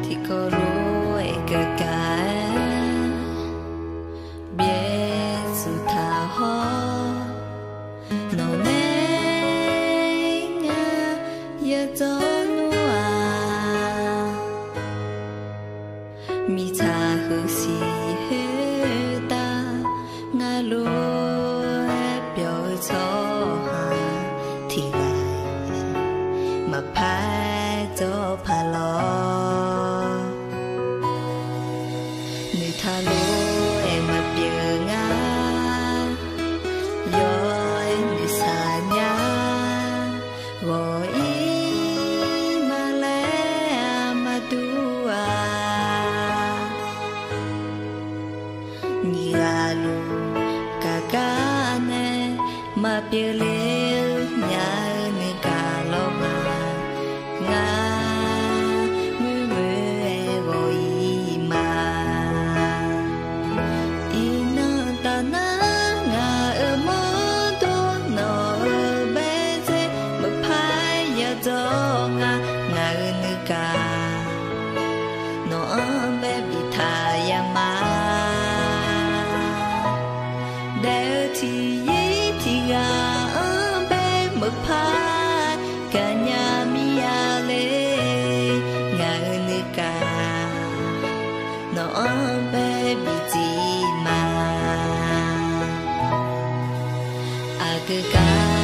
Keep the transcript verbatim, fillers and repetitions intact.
Tiqkawv lof-aer gaqgaq-aer byaerdzuq taq hawr, nawqnae ngar yawdzanr nmr-aq, mirtsaq huiqsiq khoertav ngar lof-aer pyawq-eu tsawrhaq tiq ghaq maqpar jawr paq lawr. Noeqtaq lof-aer maqpyeuf ngar, yawr-aer noeqshaq nya, ghawq-ir ma laer aqma dur-a. Nyiq ghaq luf gaqgar nae maqpyeuf ler nya-eu nuigaq lawr ma. Ngar muir moe-aer ghawq-ir ma. Iqnan tafnar ngaq-euq mawrdo nawq-euq baerdzer maqpar yadzawr nga. Ngaq-euq nuigaq nawq-anr bae biftaq ya ma. Daef-eu tiqyir tiqghaq-anr bae meuqpar gaqnya mir-a le. Ngaq-euq nuigaq nawq-anr bae biftaq ma. Aqgeu gar